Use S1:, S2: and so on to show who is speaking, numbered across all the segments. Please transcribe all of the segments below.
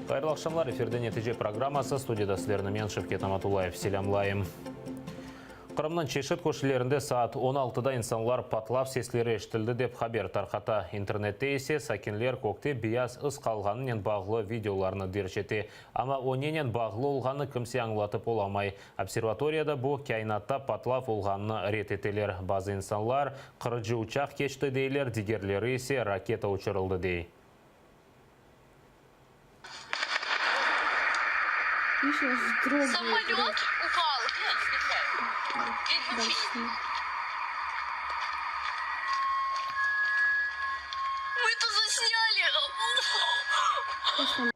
S1: Hayırlı aqşamlar, efirde Netice programması, studiyada sizlerni men, Şevket Amatullayev, selâmlayım. Qırımnıñ çeşit köşelerinde saat on altıda insanlar patlav sesleri eşitildi dep haber tarqata. İnternette ise sakinler kökte beyaz iz qalğanınen bağlı videolarnı derc ete. Amma o nenen bağlı olğanı kimse añlatıp olamay. Observatoriyada bu, kâinatta patlav olğanını red eteler. Bazı insanlar, qırıcı uçaq keçti deyler, digerleri ise raketa uçurıldı dey.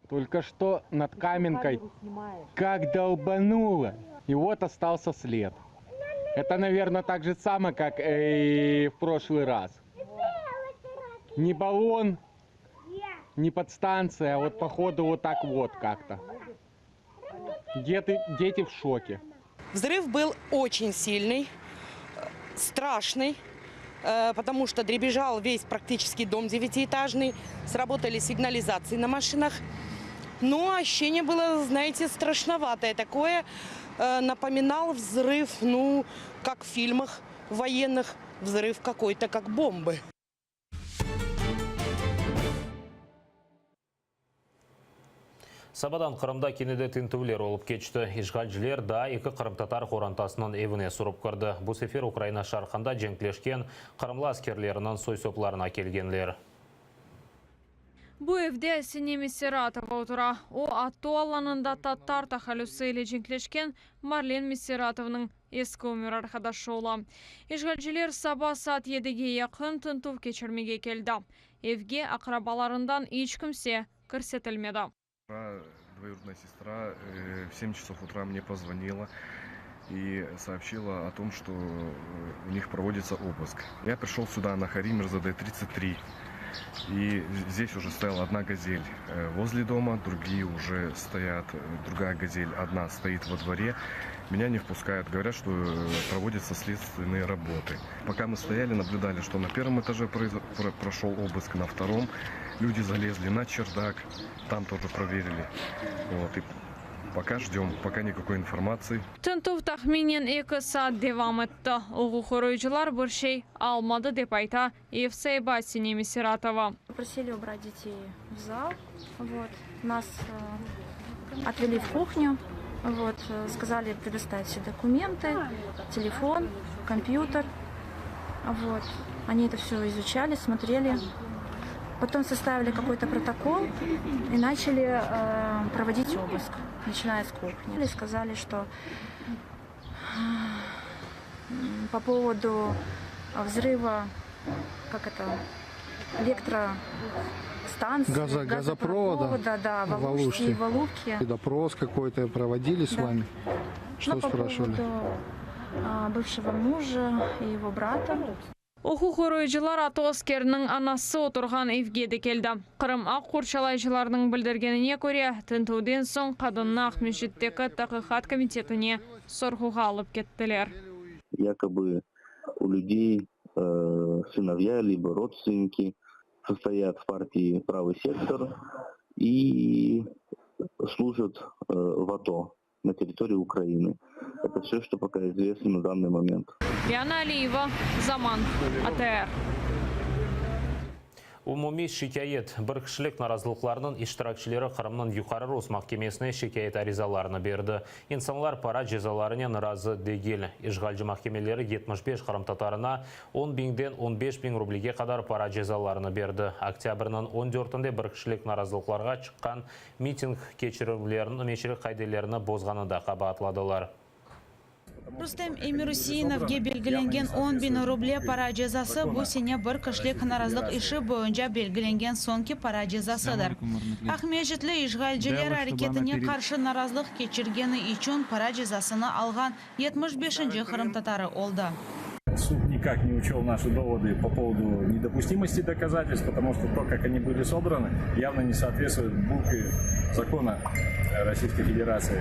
S2: Только что над Каменкой как долбануло, и вот остался след. Это, наверное, так же самое, как и в прошлый раз. Не баллон, не подстанция, а вот походу вот так вот как-то. Дети, дети в шоке.
S3: Взрыв был очень сильный, страшный, потому что дребезжал весь практически дом девятиэтажный, сработали сигнализации на машинах. Но ощущение было, знаете, страшноватое такое. Напоминал взрыв, ну, как в фильмах военных, взрыв какой-то, как бомбы.
S1: Sabadan Qırımda kene de tintüvler olıp keçti. İşğalciler daa eki qırımtatar qorantasınıñ evine surıp kirdi. Bu sefer Ukraina şarqında cenkleşken qırımlı askerleriniñ soy-soplarına kelgenler.
S4: Bu evde Asene Misiratova otura. O, ATO alanında Tatar tahallüsi ile cenkleşken Marlen Misiratovnıñ eski ömür arqadaşı ola. İşğalciler saba saat yedige yaqın tintüv keçirmege keldi. Evge aqrabalarından iç kimse kirsetilmedi.
S5: Двоюродная сестра в семь часов утра мне позвонила и сообщила о том, что у них проводится обыск. Я пришел сюда на Хари Мирзаде 33. И здесь уже стояла одна газель возле дома, другие уже стоят, другая газель одна стоит во дворе. Меня не впускают, говорят, что проводятся следственные работы. Пока мы стояли, наблюдали, что на первом этаже прошел обыск, на втором люди залезли на чердак, там тоже проверили. Вот, и пока ждем, пока никакой информации.
S4: Tintüv tahminen eki saat devam etti. Uquq qoruyıcılar bir şey almadı, dep ayta ev saibi Asene Misiratova.
S6: Попросили убрать детей в зал. Вот. Нас отвели в кухню. Вот. Сказали предоставить все документы, телефон, компьютер. Вот. Они это все изучали, смотрели. Потом составили какой-то протокол и начали проводить обыск, начиная с кухни. И сказали, что по поводу взрыва, как это, электростанции,
S7: Газо, газопровода,
S6: да, в
S7: в
S6: Алуште и
S7: Алуште.
S6: в Алупке.
S7: И допрос какой-то проводили с
S6: Да.
S7: вами? Что
S6: Ну, по
S7: спрашивали?
S6: поводу бывшего мужа и его брата.
S4: Uquq qoruyıcılar ATO askeriniñ anası oturğan evge de keldi. Qırım aq qorçalayıcılarınıñ bildirgenine köre, tintüvden soñ qadınnı Aqmescitteki Taqiqat komitetine sorğuğa alıp kettiler.
S8: Якобы у людей сыновья либо родственники состоят в партии «Правый сектор» и служат в АТО на территории Украины. Это все, что пока известно на данный момент.
S4: Liana Aliyeva, Zaman, ATR.
S1: Umumiy şikâyet, bir kişilik narazılıqlarnıñ iştirakçileri Qırımnıñ Yuqarı Rus mahkemesine şikâyet arizalarını berdi. İnsanlar para cezalarınen razı degil. İşğalci mahkemeleri 75 qırımtatarına on biñden on beş biñ rublege qadar para cezalarını berdi. Oktâbrniñ on dörtünde bir kişilik narazılıqlarğa çıqqan miting keçirüvleriniñ qaidelerini bozğanında qabaatladılar.
S9: Rustem Emiruseinovge belgilengen on biñ ruble para cezası bu sene bir kişilik narazılıq işi boyunca belgilengen soñki para cezasıdır. Aqmescitli işğalciler areketine qarşı narazılıq keçirgeni içün para cezasını alğan yetmiş beşinci qırımtatarı oldı.
S10: Суд никак не учел наши доводы по поводу недопустимости доказательств, потому что то, как они были собраны, явно не соответствует букве закона Российской Федерации.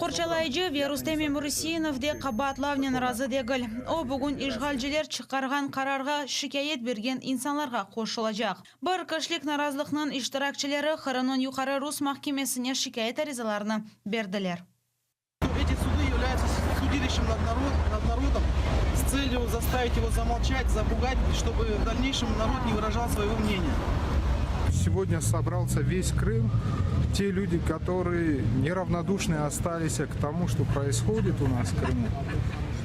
S9: Qorçalayıcı ve Rustem Emirüseinov de qabaatlavnen razı degil. O, bugün işğalciler çıqarğan qararğa şikâyet bergen insanlarğa qoşulacaq. Bir kişilik narazılıqnıñ iştirakçileri Qırımnıñ Yuqarı rus mahkemesine şikâyet arizalarını berdiler.
S11: Эти суды являются судилищем над над народом с целью заставить его замолчать, запугать, чтобы в дальнейшем народ не выражал своего мнения.
S12: Сегодня собрался весь Крым, те люди, которые неравнодушны остались к тому, что происходит у нас в Крыму.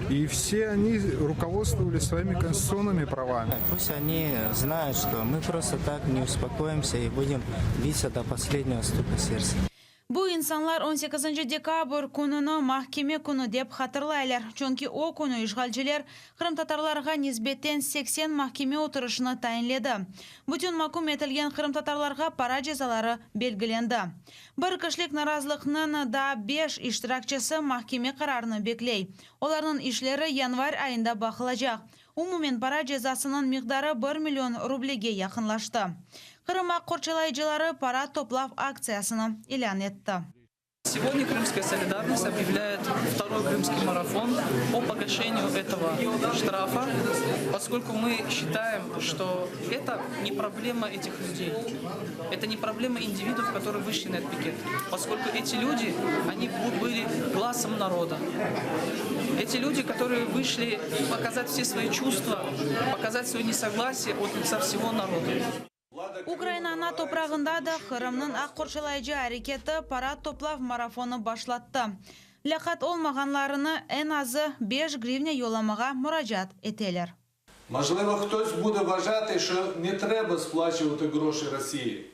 S12: И все они руководствовались своими конституционными правами.
S13: Пусть они знают, что мы просто так не успокоимся и будем биться до последнего стука сердца.
S9: Bu insanlar on sekizinci dekabr kününi mahkeme künü dep hatırlaylar, çünki o künü işğalciler qırımtatarlarğa nisbeten 80 mahkeme oturışını tayinledi. Bütün maküm etilgen qırımtatarlarğa para cezaları belgilendi. Bir kişilik narazılıqnıñ daa beş iştirakçisi mahkeme qararını bekley. Olarnıñ işleri yanvar ayında baqılacaq. Umumen para cezasınıñ miqdarı bir million rublege yaqınlaştı. Qırım aq qorçalayıcıları para toplav aktsiyasını ilân etti.
S14: Сегодня Крымская солидарность объявляет второй крымский марафон по погашению этого штрафа, поскольку мы считаем, что это не проблема этих людей, это не проблема индивидов, которые вышли на этот пикет, поскольку эти люди, они были гласом народа. Эти люди, которые вышли показать все свои чувства, показать свое несогласие от лица всего народа.
S9: Ukraina ana toprağında da Qırımnıñ aq qorçalayıcı areketi para toplav marafonı başlattı. Lâqayt olmağanlarını eñ azı 5 grivna yollamağa muracaat eteler.
S15: Можливо, хтось буде вважати, що не треба сплачувати гроші Росії.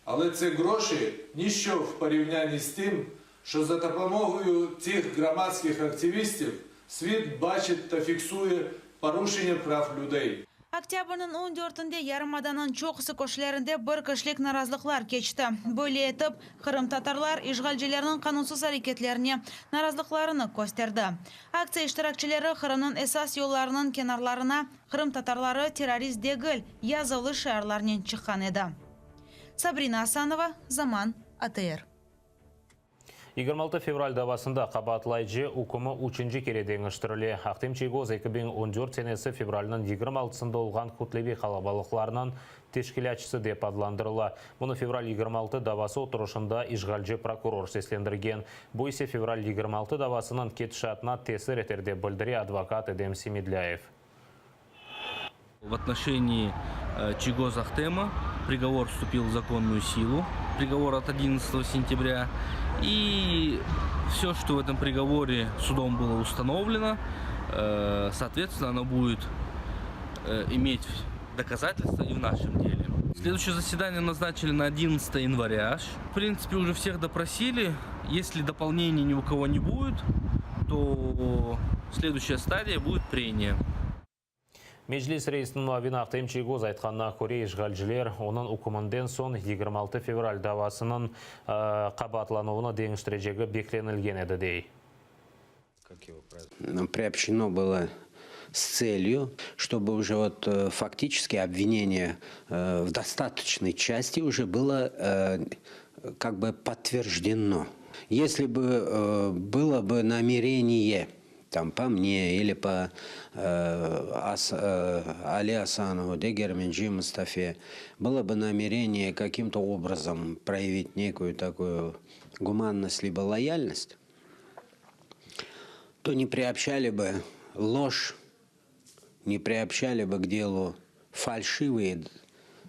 S15: Але це гроші ніщо в порівнянні з тим, що за допомогою цих громадських активістів світ бачить та фіксує порушення прав людей.
S9: Oktâbrniñ 14-nde yarımadanıñ çoqusı köşelerinde bir kişilik narazılıqlar keçti. Böyle etip, qırımtatarlar işğalcilerniñ qanunsız areketlerine narazılıqlarını kösterdi. Aktsiya iştirakçileri Qırımnıñ esas yollarınıñ kenarlarına qırımtatarları terrorist degil yazılı şiarlarnen çıqqan edi. Sabrina Asanova, Zaman, ATR.
S1: 26 fevral davasında qabaatlayıcı ükümi üçünci kere deñiştirile. Ahtem Çiygoz 2014 senesi fevralniñ 26-sında olğan kütleviy qalabalıqlarnıñ teşkilâtçısı dep adlandırıla. Bunı fevral 26 davası oturışında işğalci prokuror seslendirgen. Bu ise fevral 26 davasınıñ ketişatına tesir eter dep bildire advokat Edem Semedlâyev.
S16: В отношении э, Чийгоза Ахтема приговор вступил в законную силу, приговор от 11 сентября. И все, что в этом приговоре судом было установлено, э, соответственно, оно будет э, иметь доказательства и в нашем деле. Следующее заседание назначили на 11 января. В принципе, уже всех допросили. Если дополнений ни у кого не будет, то следующая стадия будет прение.
S1: Meclis reisiniñ muavini Ahtem Çiygoz aytqanına köre işğalciler onıñ üküminden soñ 26 fevral davasınıñ qabaatlanuvını deñiştirecegi beklenilgen edi dey.
S17: Приобщено было с целью, чтобы уже вот э, фактически обвинение э, в достаточной части уже было э, как бы подтверждено. Если бы было бы намерение там по мне или по э, Ас, э, Али Асанову, Дегерменджи Мустафе, было бы намерение каким-то образом проявить некую такую гуманность либо лояльность, то не приобщали бы ложь, не приобщали бы к делу фальшивые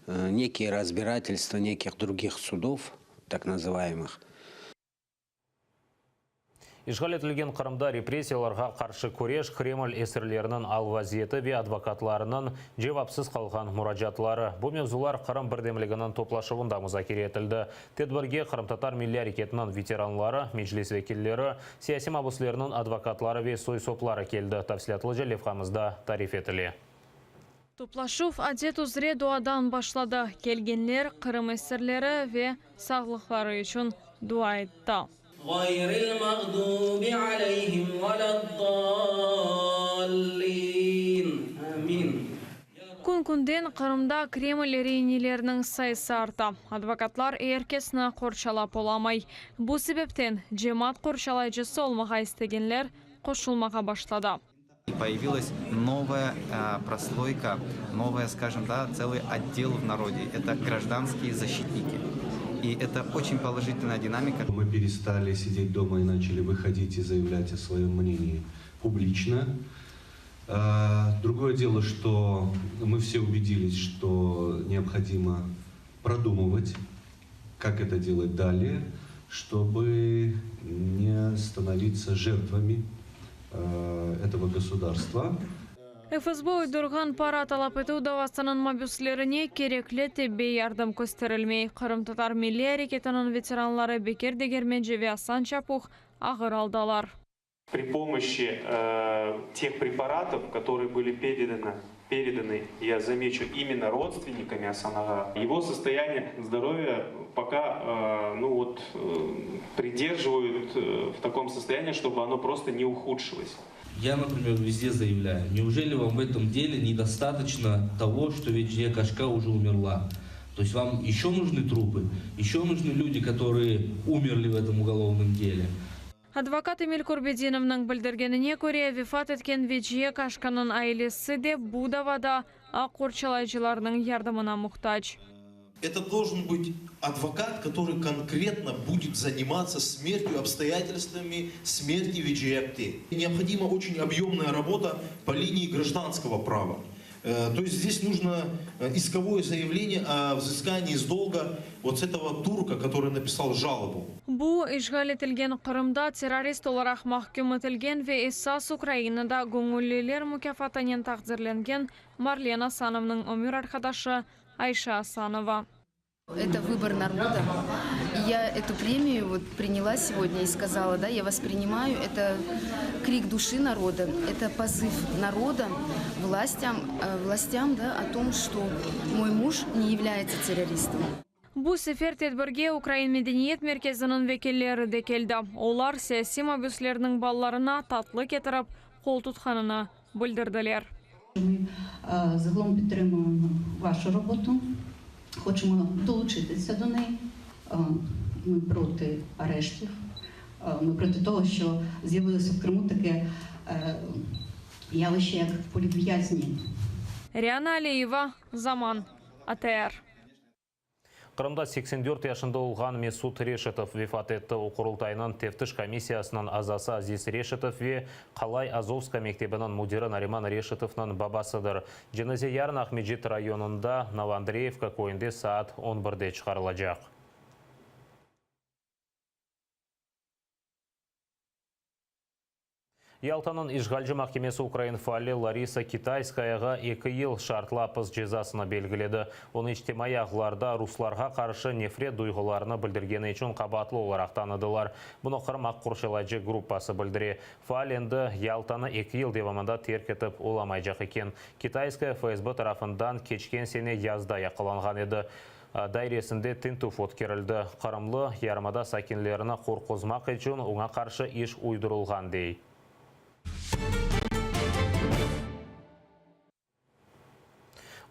S17: э, некие разбирательства неких других судов, так называемых,
S1: İşğal etilgen Qırımda repressiyalarğa qarşı küreş Kreml esirleriniñ al-vaziyeti ve advokatlarınıñ cevapsız qalğan muracaatları. Bu mevzular Qırım birdemliginiñ toplaşuvında muzakere etildi. Tedbirge Qırımtatar milliy areketiniñ veteranları, Meclis vekilleri, siyasiy mabüslerniñ advokatları ve soy-sopları keldi. Tafsilâtlıca levhamızda tarif etile.
S4: Toplaşuv adet üzre duadan başladı. Kelgenler Qırım esirleri ve sağlıqları içün dua etti.
S14: غير المغضوب عليهم ولا الضالين. آمين.
S4: Kün-künden Qırımda Kreml reineleriniñ sayısı arta. Advokatlar er kesni qorçalap olamay. Bu sebepten cemaat qorçalayıcısı olmağa istegenler qoşulmağa başladı.
S18: Poyavilas novaya prosloyka, novaya, skajem, da, tselıy otdel v narode, eto grajdanskiye zaşçitniki. I eto oçen polojitelnaya dinamika.
S19: Mı perestali sidet doma i načali vıhodit i zayavlât o svoyem mnenii publiçno. Drugoye delo, çto mı vse ubedilis, çto neobhodimo produmıvat, kak eto delat daleye, çtobı ne stanovitsâ jertvami etogo gosudarstva.
S4: FSB uydurğan para talap etüv davasınıñ mabüslerine kerekli tibbiy yardım kösterilmey. Qırımtatar milliy areketiniñ veteranları Bekir Degermenci ve Asan Çapuh ağır aldalar.
S20: Pri pomощи тех preparatov, kotorıye byli peredany, peredany, ya zameçu, imenno rodstvennikami Asan-ağa, ego sostoyaniye zdorovya poka, nu vot, priderjivayut v takom sostoyanii, çtoby ono prosto ne uhudşilos.
S16: Ya, naprimer, vezde zayavlâyu, neujeli vam v etom dele nedostatoçno togo, çto Veciye Kaşka uje umerla? To est vam eşço nujnı trupı, eşço nujnı lüdi, kotorıye umerli v etom ugolovnom dele?
S4: Advokat Emil Kurbedinovnıñ bildirgenine köre, vefat etken Veciye Kaşkanıñ ailesi de bu davada aq qorçalayıcılarnıñ yardımına muhtac.
S21: Eto doljen bıt advokat, kotorıy konkretno budet zanimatsya smertyu, obstoyatelstvami smerti Veciye apte. Neobhodima oçen obyomnaya rabota po linii grajdanskogo prava. To est zdes nujno iskovoye zayavleniye o vzıskanии s dolga vot s etogo turka, kotorıy napisal jalobu.
S4: Bu, işğal etilgen Qırımda terrorist olaraq mahküm etilgen ve esas Ukrainada göñülliler mukâfatınen taqdirlengen Marlen Asanovnıñ ömür arqadaşı Ayşe Asanova.
S22: Eto vıbor naroda. I ya etu premiyu vot prinyala segodnâ i skazala, da, ya vosprinimayu, eto krik duşi naroda, eto pozıv naroda vlastyam, vlastyam, da, o tom, çto moy muj ne yavlâyetsâ terroristom.
S4: Bu sefer tedbirge Ukrain medeniyet merkeziniñ vekilleri de keldi. Olar siyasiy mabüslerniñ balalarına tatlı ketirip, qol tutqanını bildirdiler.
S23: Mı zagalom pidtrimuyemo vaşu robotu, hoçemo doluçıtısâ do neyi. Mı protı areştiv, mı protı togo, şço z'yavılosâ v Krımu take yavıще, yak politvyâzni.
S4: Riana Aliyeva, Zaman, ATR.
S1: Qırımda 84 yaşında olğan Mesut Reşitov vefat etti. O, Qurultaynıñ Teftiş komissiyasınıñ azası Aziz Reşitov ve Qalay-Azovska mektebiniñ müdiri Nariman Reşitovnıñ babasıdır. Cenaze yarın Aqmescit rayonında Novoandreyevka köyünde saat on birde çıqarılacaq. Yaltanıñ işğalci mahkemesi ukrain faali Larisa Kitayskayağa eki yıl şartlı apis cezasını belgiledi. Onı içtimaiy ağlarda ruslarğa qarşı nefret duyğularını bildirgeni içün qabaatlı olaraq tanıdılar. Bunı Qırım aq qorçalayıcı gruppası bildire. Faal endi Yaltanı eki yıl devamında terk etip olamaycaq eken. Kitayskaya FSB tarafından keçken sene yazda yaqalanğan edi. Dairesinde tintüv ötkerildi. Qırımlı, yarımada sakinlerini qorquzmaq içün oña qarşı iş uydurılğan, dey.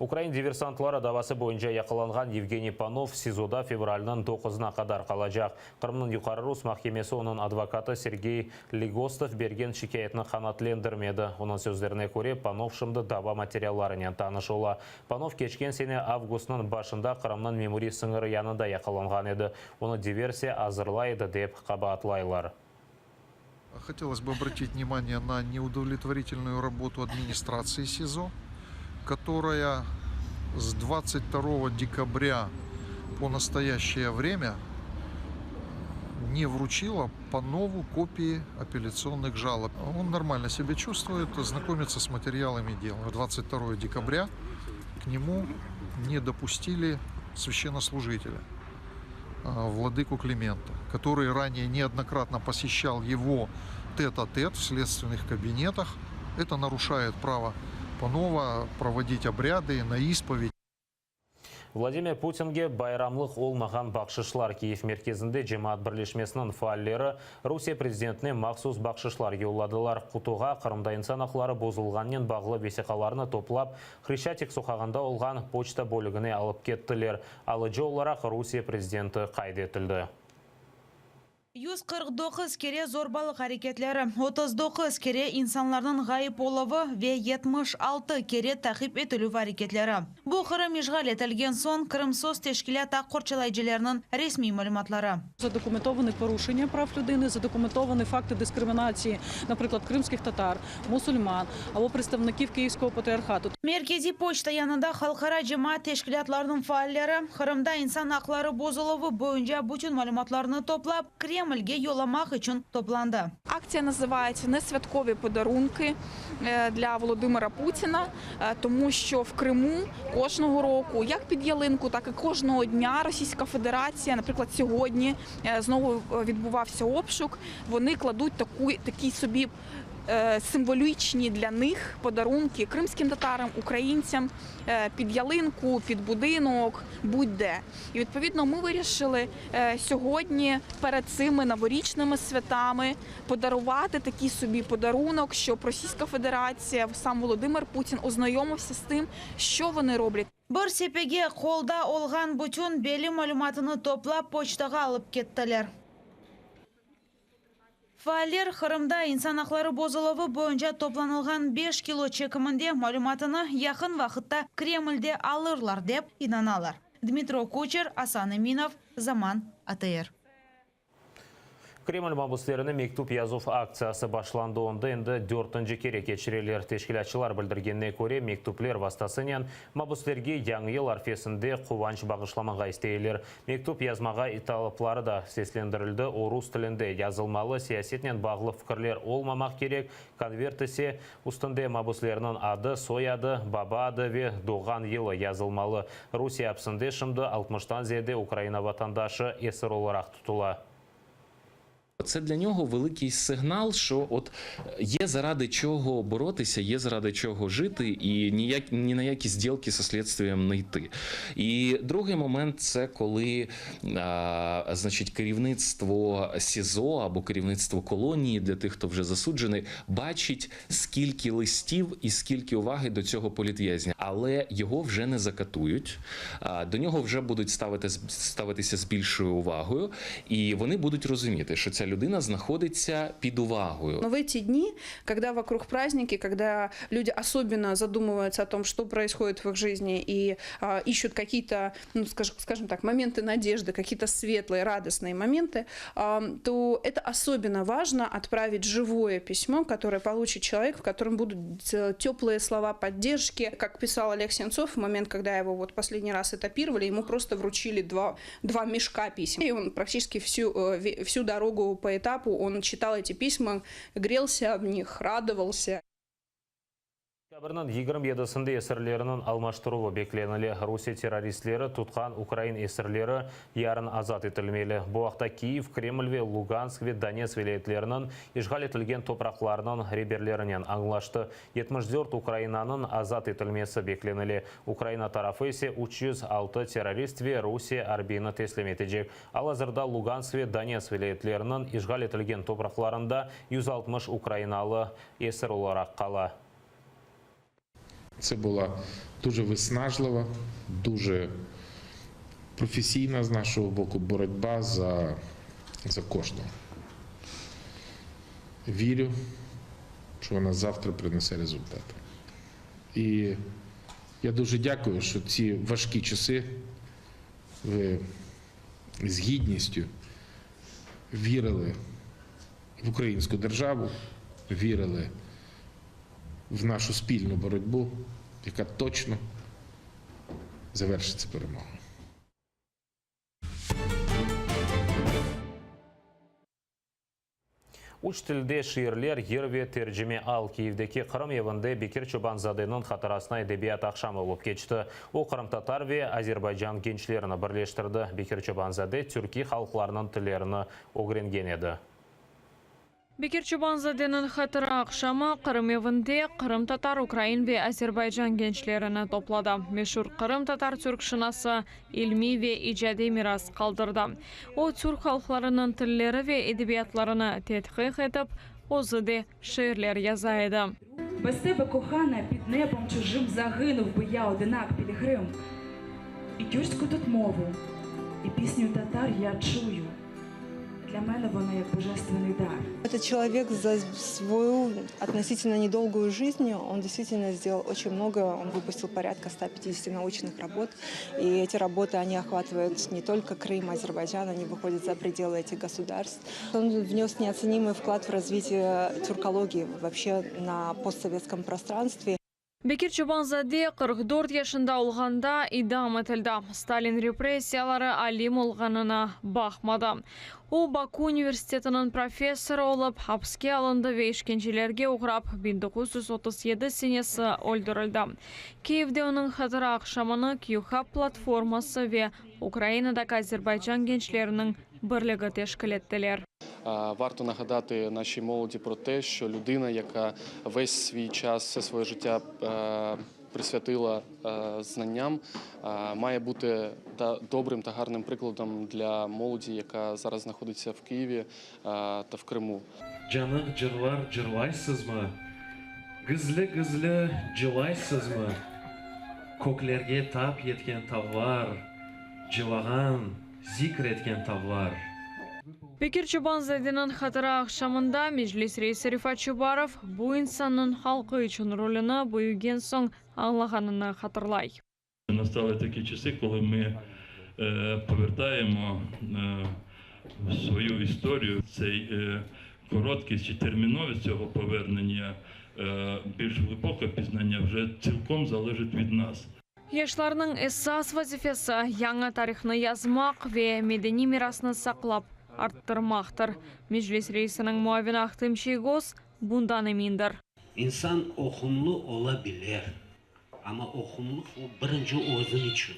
S1: Ukrain diversantları davası boyunca yaqalanğan Yevgeniy Panov SİZOda fevralniñ doquzına qadar qalacaq. Qırımnıñ Yuqarı Rus mahkemesi onıñ advokatı Sergey Legostov bergen şikâyetni qanaatlendirmedi. Onıñ sözlerine köre, Panov şimdi dava materiallarınen tanış ola. Panov keçken sene avgustnıñ başında Qırımnıñ memuriy sıñırı yanında yaqalanğan edi. Onı diversiya azırlay edi dep qabaatlaylar.
S24: Hotelos bı obratit vnimaniye na neudovletvoritelnuyu rabotu administratsii SİZO, kotoraya s 22 dekabrâ po nastoyaşçeye vremâ ne vruçila Panovu kopii apelâtsionnih jalob. On normalno sebâ çuvstvuet, znakomitsâ s materialami dela. 22 dekabrâ k nemu ne dopustili svâşçennoslujitelâ, vladıku Klimenta, kotorıy ranее neodnokratno poseşçal ego têt-a-têt v следственных kabinetah. Eto naruşaet pravo Panova provodit obrâdı na ispovedь.
S1: Vladimir Putinge bayramlıq olmağan bahşışlar Kiyev merkezinde cemaat birleşmesiniñ faalleri Rusiye prezidentine mahsus bahşışlar yolladılar. Qutuğa Qırımda insan aqları bozulğanınen bağlı vesiqalarnı toplap, Hreşçatik soqağında olğan poçta bölügine alıp kettiler. Alıcı olaraq Rusiye prezidenti qayd etildi.
S9: 149 kere zorbalıq areketleri, 39 kere insanlarnıñ ğayıp oluvı ve 76 kere taqip etilüv areketleri. Bu Qırım işğal etilgen soñ Krımsos teşkilât aq qorçalayıcılarınıñ resmiy malümatları.
S2: Задокументовані порушення прав людини, задокументовані факти дискримінації, наприклад, кримських татар, мусульман або представників Київського патріархату.
S9: Merkeziy poçta yanında halqara cemaat teşkilâtlarınıñ faalleri Qırımda insan aqları bozuluvı boyunca bütün malümatlarnı toplap, Kremlge yollamaq içün toplandı.
S3: Aktsiya називається Несвяткові подарунки для Володимира Путіна, тому що в Криму кожного року, як під ялинку, так і кожного дня Російська Федерація, наприклад, сьогодні знову відбувався обшук, вони кладуть таку, такі собі символічні для них подарунки кримським татарам, українцям під ялинку, під будинок, будь-де. І відповідно ми вирішили сьогодні перед цими новорічними святами подарувати такий собі подарунок, щоб Російська Федерація, сам Володимир Путін ознайомився з тим, що вони роблять.
S9: Bir sepege qolda olğan bütün belli malümatını toplap poçtağa alıp kettiler. Faaller Qırımda insan aqları bozuluvı boyunca toplanılğan 5 kilo çekiminde malümatını yaqın vaqıtta Kremlde alırlar dep inanalar. Dmitro Kuçer, Asan Eminov, Zaman, ATR.
S1: Kreml mabuslerine mektüp yazuv aktsiyası başlandı. Onı endi dörtünci kere keçireler. Teşkilâtçılar bildirgenine köre, mektüpler vastasınen mabuslerge yañı yıl arfesinde quvanç bağışlamağa isteyler. Mektüp yazmağa talapları da seslendirildi, o rus tilinde yazılmalı, siyasetnen bağlı fikirler olmamaq kerek, konvert ise üstünde mabuslerniñ adı, soyadı, baba adı ve doğğan yılı yazılmalı. Rusiye apsinde şimdi altmıştan ziyade Ukraina vatandaşı esir olaraq tutula.
S5: Це для нього великий сигнал, що от є заради чого боротися, є заради чого жити, і ніяк ні на які сделки со слідствием не йти. І другий момент це коли а, значить, керівництво СІЗО або керівництво колонії для тих, хто вже засуджений, бачить, скільки листів і скільки уваги до цього політв'язня, але його вже не закатують, а, до нього вже будуть ставити, ставитися з більшою увагою, і вони будуть розуміти, що ця людина знаходиться під увагою.
S7: Но в эти дни, когда вокруг праздники, когда люди особенно задумываются о том, что происходит в их жизни и а, ищут какие-то, ну, скажем, скажем так, моменты надежды, какие-то светлые, радостные моменты, а, то это особенно важно отправить живое письмо, которое получит человек, в котором будут теплые слова поддержки. Как писал Олег Сенцов, в момент, когда его вот последний раз этапировали, ему просто вручили два, два мешка писем. И он практически всю, э, всю дорогу по этапу он читал эти письма, грелся в них, радовался.
S1: Dekabrniñ 27-sinde esirlerniñ almaştıruvı beklenile. Rusiye terroristleri tutqan ukrain esirleri yarın azat etilmeli. Bu aqta Kiyev, Kreml ve Lugansk ve Donetsk vilâyetleriniñ işğal etilgen topraqlarınıñ reberlerinen añlaştı. 74 Ukrainanıñ azat etilmesi beklenile. Ukraina tarafı ise 306 terrorist ve Rusiye arbiyini teslim etecek. Al-azırda Lugansk ve Donetsk vilâyetleriniñ işğal etilgen topraqlarında 160 ukrainalı esir olaraq qala.
S25: Це була дуже виснажлива, дуже професійна з нашого боку боротьба за, за кожного. Вірю, що вона завтра принесе результати. І я дуже дякую, що ці важкі часи ви з гідністю вірили в українську державу, вірили в нашу спільну боротьбу, яка точно завершиться перемогою.
S1: Üç tilde şiirler, yır ve tercime al Kiyevdeki Qırım evinde Bekir Çoban-zadeniñ hatırasına edebiyat aqşamı olıp keçti. O, qırımtatar ve azerbaycan gençlerini birleştirdi. Bekir Çoban-zade türkiy halqlarnıñ tillerini ögrengen edi.
S4: Bekir Çoban-zadeniñ hatıra aqşamı Qırım evinde qırımtatar, ukrain ve azerbaycan gençlerini topladı. Meşur qırımtatar türkşınası ilmiy ve icadiy miras qaldırdı. O, türk halqlarınıñ tilleri ve edebiyatlarını tedqiq etip, özü de şiirler yaza edi.
S6: Bez tebe, kohana, pid nebom çujım Zagınuv bı ya odınak pilğrım. İ türsku tut movu, i pisnyu tatar ya çuyu. Dlâ mene vona yak božestvenıy dar.
S8: Этот человек за свою относительно недолгую жизнь, он действительно сделал очень много, он выпустил порядка 150 научных работ, и эти работы, они охватывают не только Крым, Азербайджан, они выходят за пределы этих государств. Он внес неоценимый вклад в развитие тюркологии вообще на постсоветском пространстве.
S4: Bekir Çoban-zade 44 yaşında olğanda idam etildi. Stalin repressiyaları alim olğanına baqmadı. O, Baku universitetiniñ professorı olıp, apske alındı ve işkencelerge oğrap, 1937 senesi öldürildi. Kiyevde onıñ hatıra aqşamını QHub platforması ve Ukrainadaki Azerbaycan gençleriniñ birligi teşkil ettiler.
S10: Варто нагадати нашій молоді про те, що людина, яка весь свій час, все своє життя присвятила знанням, має бути добрим та гарним прикладом для молоді, яка зараз знаходиться в Києві та в Криму.
S11: Canıq cırlar cırlaysızmı, Gizli-gizli cılaysızmı? Köklerge tap yetken tavlar, Cılağan, zikr etken tavlar.
S4: Bekir Çoban-zadeniñ hatıra aqşamında Meclis reisi Refat Çubarov bu insannıñ halqı içün rolüni büyügen soñ añlağanını hatırlay.
S12: Nastali такі часи, коли ми повертаємо свою історію, цей короткість чи терміновість цього повернення, більш глибоке пізнання вже цілком залежить від нас.
S4: Yaşlarnıñ esas vazifesi, yañı tarihnı yazmaq ve medeniy mirasnı saqlap arttırmaqtır. Meclis reisiniñ muavini Ahtem Çiygoz bundan emindir.
S17: İnsan oqumlı ola bilir, amma oqumlıq o birinci özüñ içün.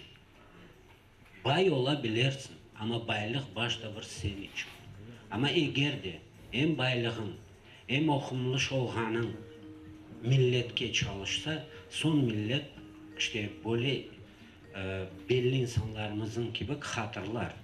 S17: Bay ola bilirsiñ, amma baylıq başta bir sen içün. Amma eger de em baylığıñ, em oqumlış olğanıñ milletke çalışsa, soñ millet işte böyle belli insanlarımıznıñ kibi hatırlar.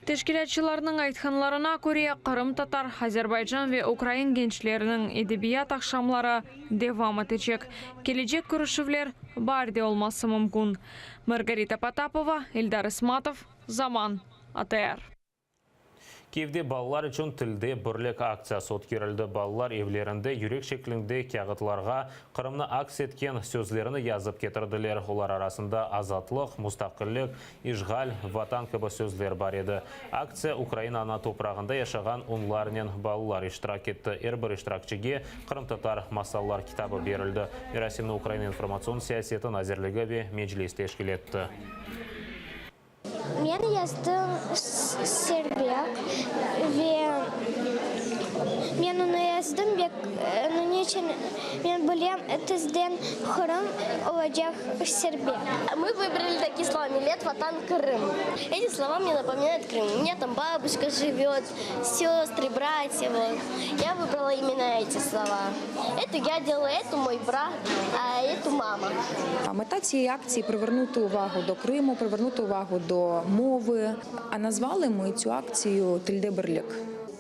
S4: Teşkilâtçılarnıñ aytqanlarına köre, qırımtatar, azerbaycan ve ukrain gençleriniñ edebiyat aqşamları devam etecek. Kelecek körüşüvler baarde olması mümkün. Margarita Potapova, Eldar İsmatov, Zaman, ATR.
S1: Kiyevde balalar içün Tilde birlik aktsiyası ötkerildi. Balalar evlerinde yürek şeklinde kâğıtlarğa Qırımnı aks etken sözlerini yazıp ketirdiler. Olar arasında azatlıq, mustaqillik, işğal, Vatan kibi sözler bar edi. Aktsiya Ukraina ana toprağında yaşağan onlarnen balalar iştirak etti. Er bir iştirakçige qırımtatar masallar kitabı berildi. Merasimni Ukraina informatsion siyaseti nazirligi ve Meclis teşkil etti.
S26: Men yazdım Serbek ve men onı yazdım bek, niçün men bilem, tezden Qırım olacaq serbek.
S27: Мы выбрали такие слова, Millet, Vatan, Qırım. Эти слова мне напоминают Крым. У меня там бабушка живет, сестры, братья. Вот. Я выбрала именно эти слова. Эту я делала, эту мой брат, а эту мама.
S28: Мета цієї акції привернути увагу до Криму, привернути увагу до мови. А назвали ми цю акцію Tilde birlik.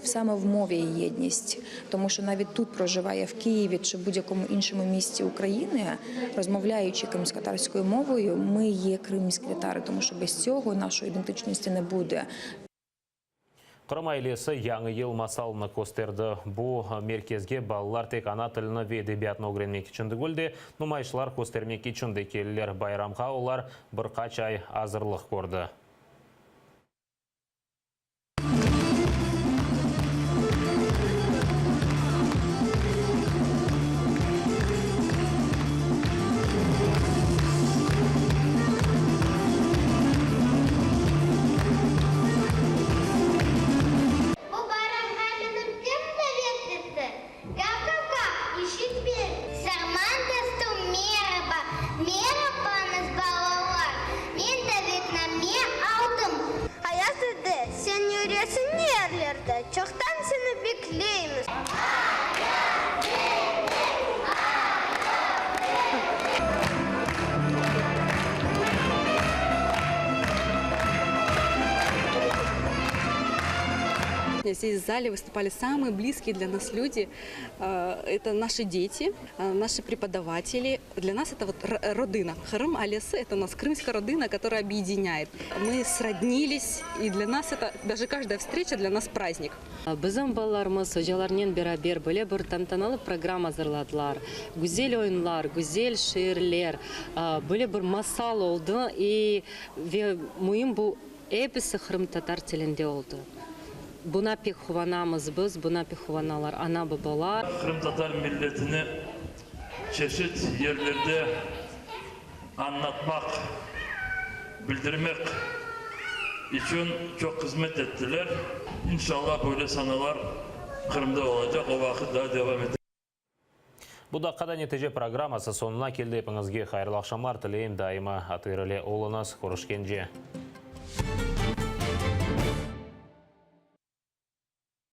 S28: Саме в мові є єдність, тому що навіть тут проживає в Києві чи будь-якому іншому місті України, розмовляючи кримськотатарською мовою, ми є кримські татари, тому що без цього нашої ідентичності не буде.
S1: Qırım ailesi Yañı yıl masalını kösterdi. Bu merkezge balalar tek ana tilini ve edebiyatnı ögrenmek içün degil de, numayışlar köstermek içün de keldiler. Bayramğa olar bir qaç ay azırlıq kördi.
S26: Bu bayramğa menim kim davet etti? Qav-qav-qav, işitmeyim. Sarman dostum, meraba! Merabañız, balalar! Men davetname aldım. Ayaz dede, sen yüresiñ ne yerlerde? Çoqtan seni. bekleymiz. Aya, deñiz, aya, deñiz.
S13: Здесь в зале выступали самые близкие для нас люди. Это наши дети, наши преподаватели. Для нас это вот родина. Qırım ailesi – это у нас крымская родина, которая объединяет. Мы сроднились, и для нас это, даже каждая встреча для нас праздник.
S14: Bizim balalarımız ocalarnen beraber böyle bir tantanalı programma azırladılar. Güzel oyunlar, güzel şiirler, böyle bir masal oldı. I ve müim bu episi qırımtatar tilinde oldı. Buna pek quvanamız biz, buna pek quvanalar ana-babalar.
S12: Qırımtatar milletini çeşit yerlerde añlatmaq, bildirmek içün çoq hızmet ettiler. İnşallah, böyle sanalar Qırımda olacaq, o vaqıt daa devam eter.
S1: Bu daqqada Netice programması soñuna keldi. Epiñizge hayırlı aqşamlar tileyim. Daima ATR ile oluñız. Körüşkence.